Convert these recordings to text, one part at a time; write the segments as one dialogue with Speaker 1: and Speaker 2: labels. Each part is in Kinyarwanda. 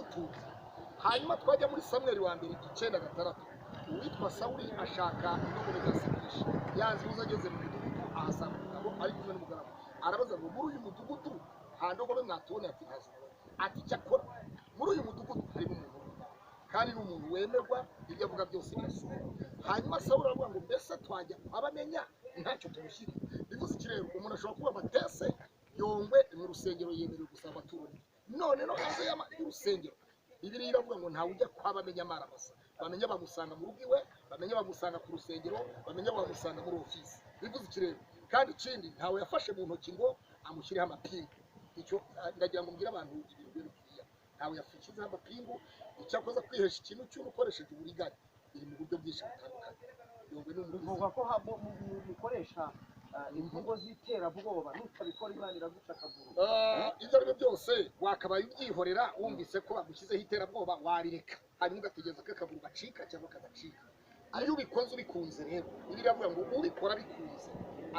Speaker 1: Ugutunze. Hanyuma twajya muri Samweli wa mbere 9:6, uwitwa Sawuli ashaka indogobe za se Kishi, yazibuze. Ageze mu mudugudu ahasanga umugabo ari kumwe n'umugaragu. Arabaza ngo: "Muri uyu mudugudu nta ndogobe mwatuboneye?" Ati: "Ntazo." Ati: "Cyakora muri uyu mudugudu harimo umuntu w'Imana, kandi ni umuntu wemerwa, ibyo avuga byose birasohora." Hanyuma Sawuli aravuga ngo: "Mbese twajya abamenya ntacyo tumushyiriye?" Bivuze iki rero? Umuntu ashobora kuba amatese Yongwe mu rusengero yemerewe gusaba amaturo, none no hanze y'urusengero Bibiliya iravuga ngo ntawe ujya kwa Bamenya amaramasa. Bamenya bamusanga mu rugo iwe, Bamenya bamusanga ku rusengero, Bamenya bamusanga muri ofisi. Bivuze iki rero? Kandi ikindi, ntawe yafashe mu ntoki ngo amushyireho amapingu. Icyo ndagira ngo mbwire abantu ibintu byo bikwiye, ntawe yashyizeho amapingu. Icyakoza kwihesha ikintu cy'umuntu ukoresheje uburiganya biri mu buryo bwinshi butandukanye. Yongwe ni umukozi.
Speaker 2: Bivugwa ko mukoresha imvugo z'iterabwoba: "Nutabikora, Imana iraguca akaguru."
Speaker 1: Ibyo ari byo byose wakabaye ubyihorera. Wumvise ko bagushyizeho iterabwoba, wabireka, hanyuma ugategereza ko akaguru gacika cyangwa kadacika. Iyo ubikoze ubikunze rero, Bibiliya iravuga ngo ubikora bikunze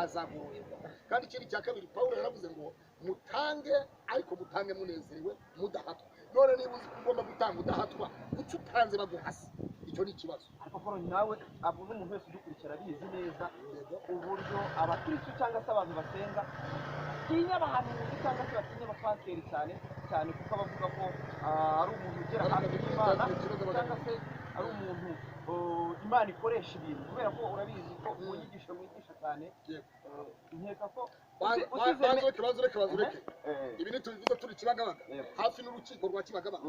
Speaker 1: azagororerwa. Kandi ikindi cya kabiri, Pawulo yaravuze ngo mutange, ariko mutange munezerewe, mudahatwa. None niba uzi ko ugomba gutanga udahatwa, kuki utanze baguhase? Icyo ni ikibazo.
Speaker 2: Ariko Paul, nawe abo n'umuntu wese udukurikira abizi neza uburyo abakristo cyangwa se abantu basenga batinya abahanuzi cyangwa se batinya abapasiteri cyane cyane, kuko abavuga ko ari umuntu ugera hafi y'Imana cyangwa se ari umuntu Imana ikoresha ibintu, kubera ko urabizi ko mu nyigisho mwigisha cyane nkeka ko usize
Speaker 1: Banza ureke, banza ureke, banza ureke. Ibi ntitubivuze turi Kibagabaga, hafi n'urukiko rwa Kibagabaga.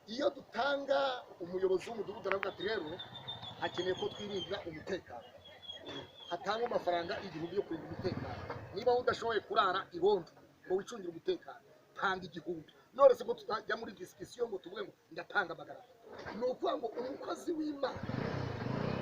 Speaker 1: Iyo dutanga, umuyobozi w'umudugudu aravuga ati: "Rero hakeneye ko twirindira umutekano, hatangwa amafaranga 1000 yo kurinda umutekano. Niba udashoboye kurara irondo ngo wicungire umutekano, tanga 1000." None se ko tutajya muri discussion ngo tuvuge ngo ndatanga 300? Ni ukuvuga ngo umukozi w'Imana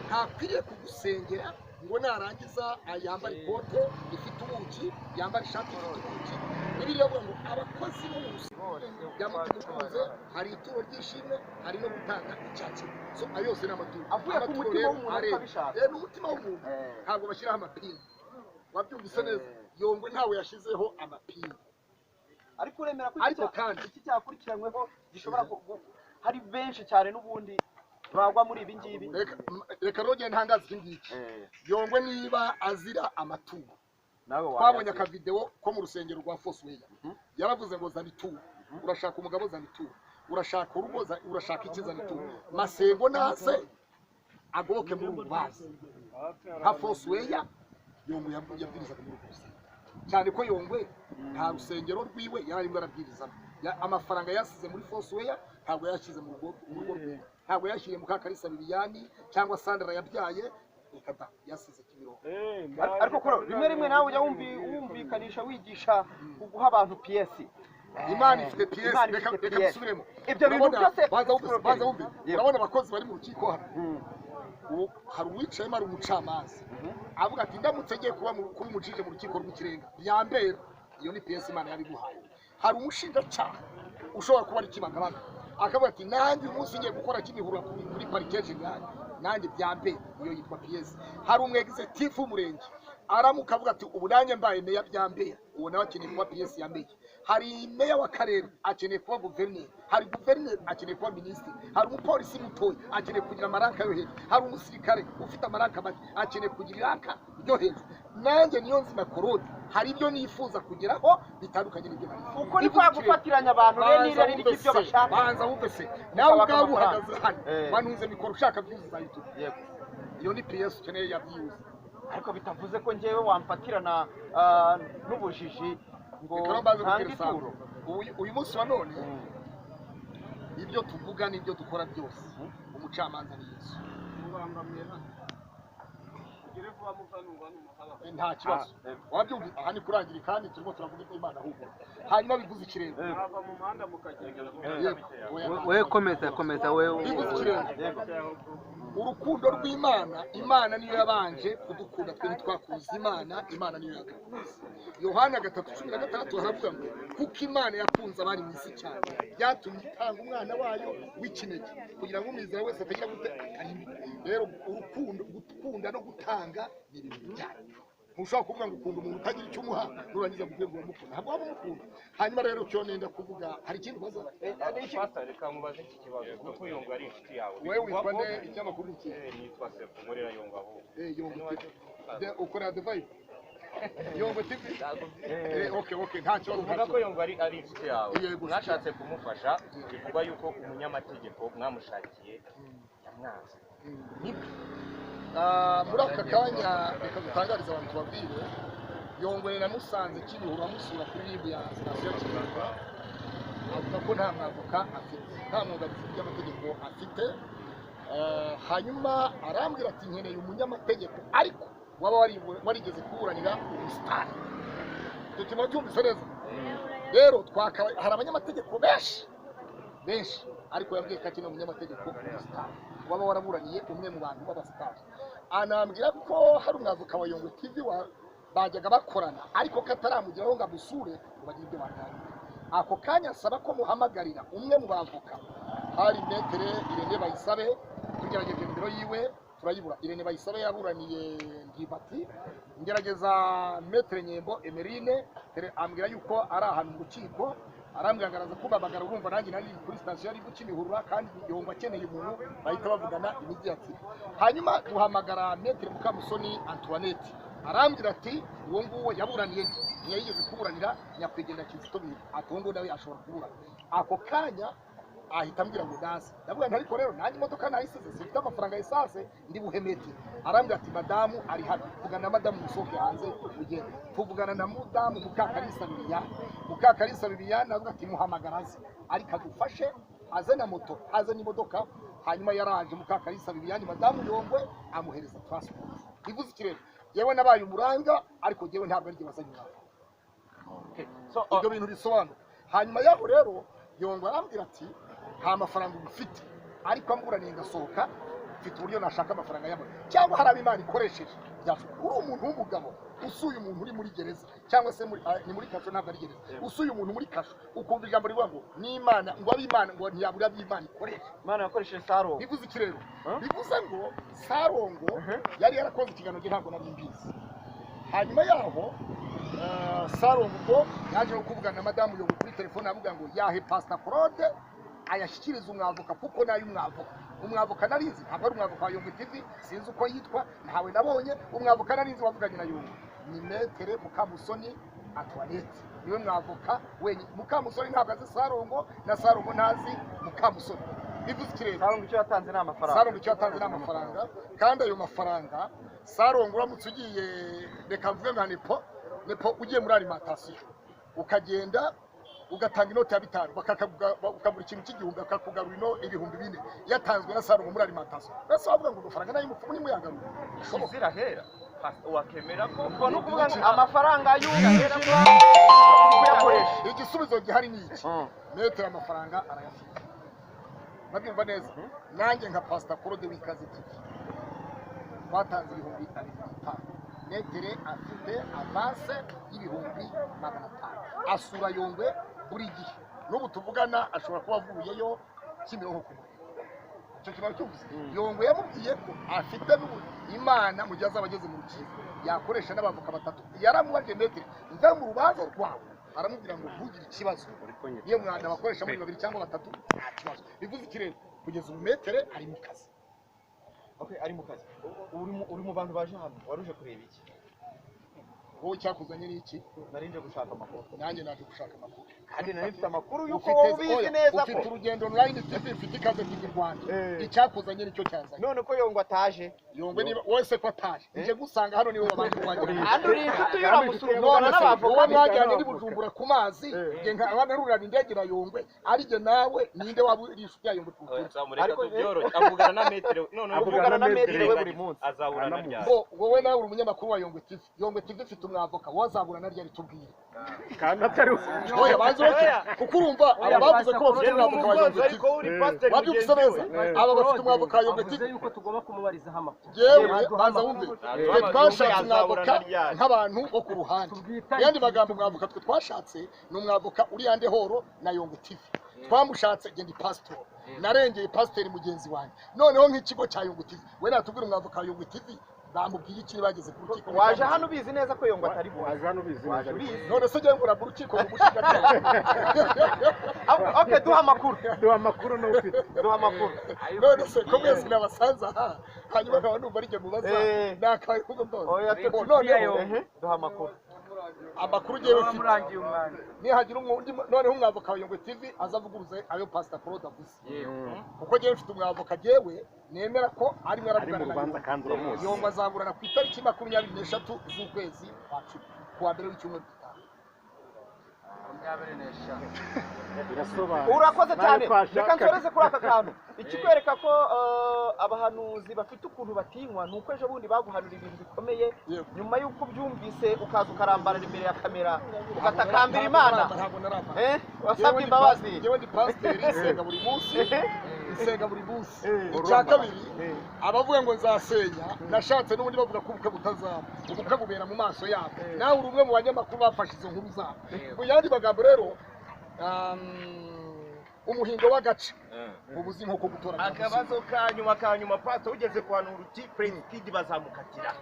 Speaker 1: ntakwiriye kugusengera ngo narangiza yambare ikote rifite ubuki, yambare ishati ifite ubuki. Bibiliya iravuga ngo abakozi bo mu rusengero bya Mutima ukunze, hari ituro ry'ishimwe, hari no gutanga icyacumi. So ayo yose ni amaturo.
Speaker 2: Avuye ku
Speaker 1: Amaturo
Speaker 2: mutima
Speaker 1: rero
Speaker 2: w'umuntu
Speaker 1: arera.
Speaker 2: atabishaka.
Speaker 1: Ni umutima w'umuntu. Ntabwo bashyiraho amapingu, wabyumvise neza. Yongwe ntawe yashyizeho amapingu.
Speaker 2: Ariko uremera ko iki
Speaker 1: Ariko kandi
Speaker 2: iki cyakurikiranyweho gishobora hari benshi cyane n'ubundi bagwa muri ibi ngibi?
Speaker 1: Reka rero ngende ntangaza iki ngiki: Yongwe niba azira amaturo,
Speaker 2: nawe
Speaker 1: twabonye
Speaker 2: wayazira.
Speaker 1: Akavidewo ko mu rusengero rwa Fosweya, yaravuze ngo: "Zana ituro, urashaka umugabo zana ituro, urashaka urugo urashaka iki zana ituro." Masengo nase agoboke muri uru rubanza nka Fosweya. Yongwe yabwirizaga muri urwo rusengero, cyane ko Yongwe nta rusengero rwiwe yari arimo arabwirizamo. Amafaranga yasize muri Fosweya, ntabwo yashyize mu rugo rwiwe, ntabwo yashyiriye Mukakarisa Liliane cyangwa Sandra yabyaye, reka da, yasize Kimironko.
Speaker 2: Ariko kuro rimwe rimwe nawe ujya wumvikanisha wigisha guha abantu pièces.
Speaker 1: Imana ifite pièces.
Speaker 2: Imana
Speaker 1: Reka
Speaker 2: ifite
Speaker 1: reka
Speaker 2: pièces.
Speaker 1: dusubiremo.
Speaker 2: Ibyo bintu
Speaker 1: Urabona-
Speaker 2: byose
Speaker 1: Banza wumve, banza wumve.
Speaker 2: Yego.
Speaker 1: Urabona abakozi bari mu rukiko hano, ubu hari uwicayemo ari umucamanza, avuga ati: "Ndamutse ngiye kuba umujije mu Rukiko rw'Ikirenga byambera." Iyo ni pièce Imana yabiguhaye. Hari umushinjacaha ushobora kuba ari Kibagabaga, akavuga ati: "Nanjye uyu munsi ngiye gukora Kimihurura kuri parquet général, nanjye byambera." Iyo yitwa pièce. Hari umwegizetifu w'umurenge, aramuka avuga ati: "Ubu nanjye mbaye meya byambera." Uwo nawe akeneye kuba pièce ya meya. Hari meya w'akarere, akeneye kuba guverineri. Hari guverineri, akeneye kuba minisitiri. Hari umupolisi mutoya, akeneye kugira ama rank yo hejuru. Hari umusirikare ufite ama rank make, akeneye kugira i rank ryo hejuru. Nanjye niyo nzima Korode, hari ibyo nifuza kugeraho bitandukanye n'ibyo nari.
Speaker 2: Uko ni kwa gufatiranya abantu rero
Speaker 1: Banza
Speaker 2: n'irari
Speaker 1: wumve
Speaker 2: ry'ibyo
Speaker 1: se,
Speaker 2: bashaka.
Speaker 1: Banza wumve se, nawe
Speaker 2: Ukabaka
Speaker 1: ubwawe
Speaker 2: amafaranga.
Speaker 1: uhagaze hano, wanunze mikoro ushaka views za YouTube. Iyo ni pièce ukeneye ya views.
Speaker 2: Ariko bitavuze ko njyewe wamfatirana n'ubujiji ngo
Speaker 1: Reka mbanze
Speaker 2: ntange
Speaker 1: kubwira Sam.
Speaker 2: ituro.
Speaker 1: Uyu munsi wa none, ibyo tuvuga n'ibyo dukora byose, umucamanza ni Yesu.
Speaker 3: Mubangamiye hano, ugere vuba muvanungwa n'umuhaba.
Speaker 1: Nta kibazo.
Speaker 2: Ah, yego.
Speaker 1: Wabyumva, aha ni kurangira kandi turimo turavuga iby'Imana ahubwo. Hanyuma bivuze ikirere.
Speaker 3: Mwava mu muhanda mukagenda.
Speaker 1: Yego. Oya,
Speaker 4: We komeza, komeza we.
Speaker 1: Bivuze ikirere. Urukundo rw'Imana, Imana niyo yabanje kudukunda, twe ntitwakunze Imana, Imana niyo yadukunze. Yohana 3:16 haravuga ngo: "Kuko Imana yakunze abari mu isi cyane, byatumye itanga umwana wayo w'ikinege, kugira ngo umwizera wese atagira gute? Atarimbuka." Rero urukundo, gukunda no gutanga ni ibintu bijyanye. Ntushobora kuvuga ngo ukunda umuntu utagira icyo umuha, nurangiza kuvuga ngo uramukunda, ntabwo waba umukunda. Hanyuma rero cyo nenda kuvuga, hari ikindi ubaza?
Speaker 4: Pastor, reka nkubaze iki kibazo kuko Yongwe ari inshuti yawe.
Speaker 1: Wowe witwa nde? Ikinyamakuru ni ikihe?
Speaker 4: Nitwa Sefu, nkorera Yongwe ahubwo.
Speaker 1: Yongwe TV. Ukorera The Vibe? Yongwe TV? Okay, nta kibazo.
Speaker 4: Uvuga ko Yongwe ari inshuti yawe.
Speaker 1: Yego.
Speaker 4: Mwashatse kumufasha, bivugwa yuko umunyamategeko mwamushakiye yamwanze. Nibyo?
Speaker 1: Muri aka kanya reka dutangarize abantu tubabwire, Yongwe namusanze Kimihurura amusura kuri RIB ya sitasiyo ya Kimihurura, avuga ko nta mwavoka afite, nta mwunganizi mu by'amategeko afite. Hanyuma arambwira ati nkeneye umunyamategeko ariko waba warigeze kuburanira umusitari. Icyo kintu cyumvise neza. Rero hari abanyamategeko benshi benshi, ariko yambwiye ko akeneye umunyamategeko umusitari waba waraburaniye umwe mu bantu b'abasitari. Anambwira ko hari umwavoka wa Yongwe TV bajyaga bakorana, ariko ko ataramugeraho ngo amusure ngo bagire ibyo baganira. Ako kanya asaba ko muhamagarira umwe mu bavoka, hari Maître Irene Bayisabe, tugerageje nimero yiwe turayibura. Irene Bayisabe yaburaniye Ndimbati, ngerageza Maître Nyembo Emerine, ambwira yuko ari ahantu mu rukiko, arambwira ngo araza kumpamagara. Urumva nanjye nari kuri sitasiyo yari Kimihurura, kandi Yongwe akeneye umuntu bahita bavugana imediately. Hanyuma duhamagara Maître Mukamusoni Antoinette, arambwira ati uwo nguwo yaburaniye nde? Ntiyigeze kuburanira nyakwigendera Kizito Mihigo, ati uwo nguwo nawe ashobora kuburana. Ako kanya ahita ambwira ngo naze. Ndavuga nti ariko rero nanjye imodoka nayisize, simfite amafaranga y'essence, ndi buhe metero. Arambwira ati madamu ari hano, vugana na madamu musohoke hanze ugende. Tuvugana na mudamu Mukakalisa Liliane. Mukakalisa Liliane avuga ati muhamagara aze, ariko adufashe aze na moto, aze n'imodoka. Hanyuma yaraje Mukakalisa Liliane, madamu Yongwe amuhereza transport. Bivuze iki rero? Yewe nabaye umuranga, ariko jewe ntabwo ari jye wazanye umuranga. Ibyo bintu bisobanura. Hanyuma yaho rero Yongwe arambwira ati nta mafaranga ufite, ariko amburaniye ngasohoka mfite uburyo nashaka amafaranga yabona, cyangwa hari ab'Imana ikoresheje byashoboka. Uri umuntu w'umugabo usuye umuntu uri muri gereza, cyangwa se muri ni muri kasho, ntabwo ari gereza, usuye umuntu muri kasho ukumva ijambo rivuga ngo n'Imana, ngo ab'Imana, ngo ntiyabura ab'Imana ikoresha.
Speaker 2: Imana yakoresheje Sarongo.
Speaker 1: Bivuze iki rero? Bivuze ngo Sarongo yari yarakoze ikiganiro cye, ntabwo nari mbizi. Hanyuma yaho Sarongo ubwo yaje kuvugana na madamu Yongwe kuri telefone, avuga ngo yahe Pastor Claude ayashyikiriza umwavoka, kuko nayo umwavoka, umwavoka narizi ntabwo ari umwavoka wa Yongwe TV, sinzi uko yitwa, ntawe nabonye. Umwavoka narizi wavuganye na Yongwe ni Maître Mukamusoni Antoinette, niwe mwavoka wenyine. Mukamusoni ntabwo azi Sarongo, na Sarongo ntazi Mukamusoni. Bivuze iki rero?
Speaker 2: Sarongo icyo yatanze ni amafaranga.
Speaker 1: Sarongo icyo yatanze ni amafaranga, kandi ayo mafaranga Sarongo uramutse ugiye, reka mvuge nka Nepo, ugiye muri alimentation ukagenda ugatanga inoti ya 5, bakagura ikintu cy'igihumbi, bakakugarura ino 4000 yatanzwe na Sarongo muri alimentation. Bese bavuga ngo amafaranga nayo mupfumu nimuyagarura.
Speaker 4: Zirahera. Wakemera ko
Speaker 2: Ubwo ni ukuvuga ngo amafaranga y'umwijima kuyakoresha.
Speaker 1: Igisubizo gihari ni iki? Metero amafaranga arayafite. Nabyumva neza. Nanjye nka Pastor Claude w'Ikaze TV twatanze 2500. Metero afite avance y'500,000. Asura Yongwe buri gihe. N'ubu tuvugana ashobora kuba avuyeyo Kimironko ku murenge. Icyo kibazo cyumvise. Yongwe yamubwiye ko afite n'ubu Imana mu gihe azaba ageze mu rukiko yakoresha n'abavoka batatu. Yaramubajije metero mve mu rubanza rwawe, aramubwira ngo ntugire ikibazo, niyo mwana bakoresha muri babiri cyangwa batatu nta kibazo. Bivuze iki rero? Kugeza ubu metero ari mu kazi.
Speaker 2: Okay, ari mu kazi. Uri mu bantu baje hano, waruje kureba iki?
Speaker 1: Wowe cyakuzanye ni iki?
Speaker 2: Nari nje gushaka amakuru.
Speaker 1: Nanjye naje gushaka amakuru.
Speaker 2: Kandi nari mfite amakuru yuko wowe ubizi neza ko
Speaker 1: ufite urugendo online TV, ufite Ikaze TV Rwanda. Icyakuzanye nicyo cyanzanye.
Speaker 2: None ko Yongwe ataje.
Speaker 1: Yongwe niba wese ko ataje, nje gusanga hano niwe wabanje kuhagera.
Speaker 2: Kandi uri inshuti y'uramusura uvugana
Speaker 1: None se
Speaker 2: n'abavoka
Speaker 1: wowe mwajyanye n'i Bujumbura ku mazi, nge nkaba narurana indege na Yongwe, ari jye nawe ninde waba uri inshuti ya Yongwe ku rutugu?
Speaker 4: Reka tubyoroshye, avugana na metero, none
Speaker 2: avugana na metero we buri munsi.
Speaker 4: Azaburana ryari?
Speaker 1: Wowe nawe uri umunyamakuru wa Yongwe TV. Yongwe TV ifite umwavoka, wowe azaburana ryari tubwire?
Speaker 3: Kandi atari
Speaker 1: Oya banze ureke, kuko urumva aba bavuze ko bafite umwavoka wa Yongwe TV. Wabyumvise neza? Aba bafite umwavoka wa Yongwe TV.
Speaker 5: Avuze yuko tugomba kumubarizaho amakuru.
Speaker 1: Yewe banza wumve, twe twashatse umwavoka nk'abantu bo ku ruhande. Yandi magambo, umwavoka twe twashatse ni umwavoka uri yande horo na Yongwe TV. Twamushatse genda pastor, narengeye pasiteri mugenzi wanjye, noneho nk'ikigo cya Yongwe TV, we natubwira umwavoka wa Yongwe TV Bamubwiye iki bageze ku rukiko?
Speaker 2: Waje hano ubizi neza ko Yongwe atari buze.
Speaker 3: Waje hano ubizi
Speaker 2: Waje
Speaker 3: neza.
Speaker 2: ubizi.
Speaker 1: None se ngiye ngura mu rukiko mu bushinjacyaha?
Speaker 2: Okay, duha amakuru.
Speaker 3: Duha amakuru n'ufite.
Speaker 2: Duha amakuru.
Speaker 1: None se ko mwese nabasanze aha, hanyuma nkaba numva ari jye mubaza,
Speaker 2: Eh.
Speaker 1: nakabaye kuko mbabaza?
Speaker 2: Oya,
Speaker 1: Noneho
Speaker 2: duha amakuru.
Speaker 1: Amakuru ngewe mfite,
Speaker 4: Murangiye umwanya.
Speaker 1: nihagira undi noneho umwavoka wa Yongwe TV azavuguruze ayo Pastor Claude avuze, kuko ngewe mfite umwavoka ngewe nemera ko arimo
Speaker 3: Ari mu
Speaker 1: aravugana na
Speaker 3: rubanza
Speaker 1: Yongwe.
Speaker 3: kandi uramuzi.
Speaker 1: Yongwe azaburana ku itariki 23 z'ukwezi kwa 10, ku wa mbere w'icyumweru gitaha.
Speaker 4: 25.
Speaker 3: Birasobanutse.
Speaker 2: Urakoze
Speaker 3: Nawe
Speaker 2: cyane.
Speaker 3: twashakaga.
Speaker 2: Reka nsoreze kuri aka kantu. Ikikwereka ko abahanuzi bafite ukuntu batinywa ni uko ejo bundi baguhanura ibintu bikomeye,
Speaker 1: Yego.
Speaker 2: nyuma y'uko ubyumvise ukaza ukarambarara imbere ya kamera ugatakambira Imana.
Speaker 1: Ntabwo narambara.
Speaker 2: Wasabye imbabazi.
Speaker 1: Njyewe ndi pasiteri, nsenga buri munsi, nsenga buri munsi. Icya kabiri, abavuga ngo nzasenya nashatse n'ubundi bavuga ko ubukwe butazaba, ubukwe bubera mu maso yabo. Nawe uri umwe mu banyamakuru bafashe izo nkuru zabo. Mu yandi magambo rero, umuhindo w'agace ubuzi nko gutora.
Speaker 4: Akabazo ka nyuma, pastor, ugeze kuhanura uti Prince Kid bazamukatira,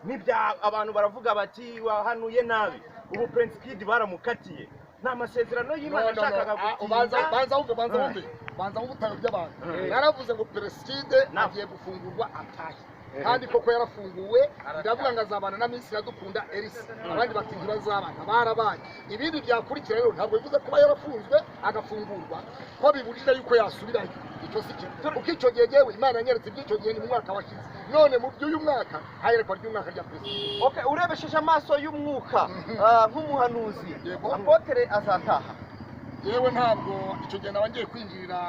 Speaker 4: nibya abantu baravuga bati wahanuye nabi, ubu Prince Kid baramukatiye, ni amasezerano y'Imana
Speaker 1: No, no, no.
Speaker 4: ashakaga
Speaker 1: Ah, ubanza
Speaker 4: gutinda.
Speaker 1: Banza wumve, banza wumve, banza wumve utaro by'abantu. Naravuze ngo Peresikide agiye gufungurwa atahe, kandi koko yarafunguwe. Ndavuga ngo azabana na Miss Iradukunda Elsa, abandi bati ntibazabana, barabaye. Ibindi byakurikira rero ntabwo bivuze kuba yarafunzwe agafungurwa ko bibujije yuko yasubirayo. Icyo si cyo, kuko icyo gihe yewe Imana yanyeretse iby'icyo gihe ni mu mwaka washize. None mu by'uyu mwaka hayerekwa ry'umwaka rya Peresikide.
Speaker 2: Okay, urebesheje amaso y'umwuka, nk'umuhanuzi,
Speaker 1: Yego.
Speaker 2: apotre azataha?
Speaker 1: Yewe, ntabwo icyo gihe naba ngiye kwinjirira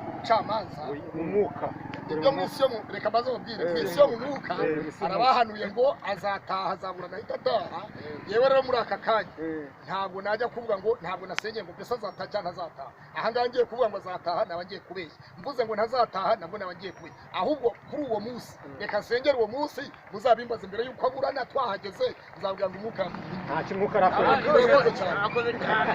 Speaker 1: ubucamanza.
Speaker 3: Mu mwuka.
Speaker 1: Ibyo mu isi yo mu, reka mbaze mubwire, mu isi yo mu mwuka arabahanuye ngo azataha, azabura agahita ataha. Yewe rero muri aka kanya ntabwo najya kuvuga ngo ntabwo nasengeye ngo mbese azataha cyangwa ntazataha. Aha ngaha ngiye kuvuga ngo azataha naba ngiye kubeshya, mvuze ngo ntazataha nabwo naba ngiye kubeshya. Ahubwo kuri uwo munsi reka nsengere uwo munsi, muzabimbaze mbere y'uko aburana twahageze, nzabwira ngo umwuka
Speaker 3: Nta kimwuka arakora.
Speaker 1: Urakoze cyane.
Speaker 4: Urakoze cyane.